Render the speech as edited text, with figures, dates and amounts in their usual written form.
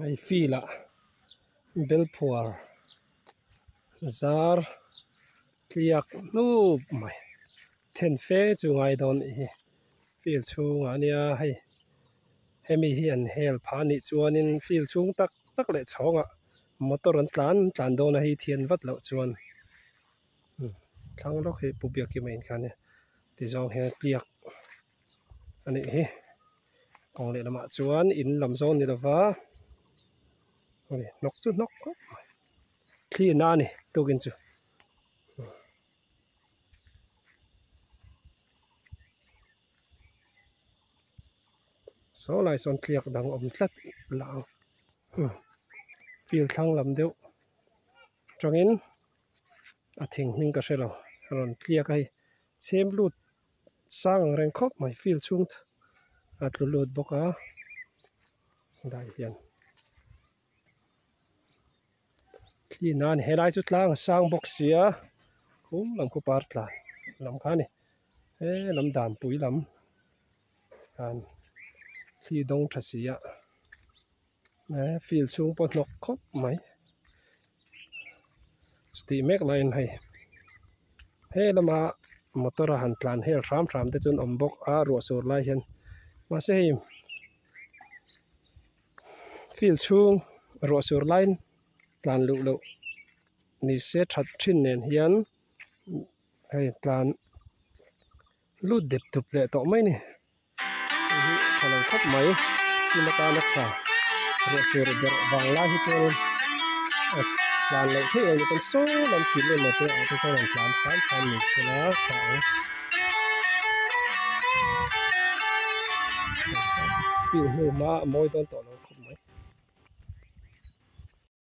Hei field ah bel phuar zar tliak hnup mai then fe chu ngai dawn anih hi field chhungah ania hei hemi hi an hel phah anih chuanin field chhung tak tak leh chhawngah motor an tlan tlan dawn a hei thian vat loh chuan thlang lawk hi pu Biakkima in kha ania tizawng hian tliak anih hi kawng lehlamah chuan in lam zawn ni lova hnawk chu hnawk khawp mai thli na a ni tukin chu. Saw lai sawn tliak dang awm tlat lah ang field thlang lam deuh atangin a thing hming ka hre lo a rawn tliak a hei chhem lut sang ang reng khawp mai field chhung a tlu lut bawk a helai hian. Thli nan helai chu tlang a sang bawk sia khum lam khu par tlan lam kha a ni he lam danpui lam khan thli dawng tha si a he field chhung pawh hnawk khawp mai chutih mek laiin hei he lama motor a han tlan hel hram hram te chu an awm bawk a ruah sur lai hian mahse hei. Field chhung ruah sur laiin tlan luh loh ni se that thin nen hian hei tlan lut dep dup leh tawh mai a ni hei hi tha lo khawp mai sim atana tha ruah sur berh vang lai hi chuan tlan loh theih lo ni pawn saw lam kil emaw te ah te chuan an tlan hram hram ni sela tha ang. Field hnu hma a mawi dawn tawh.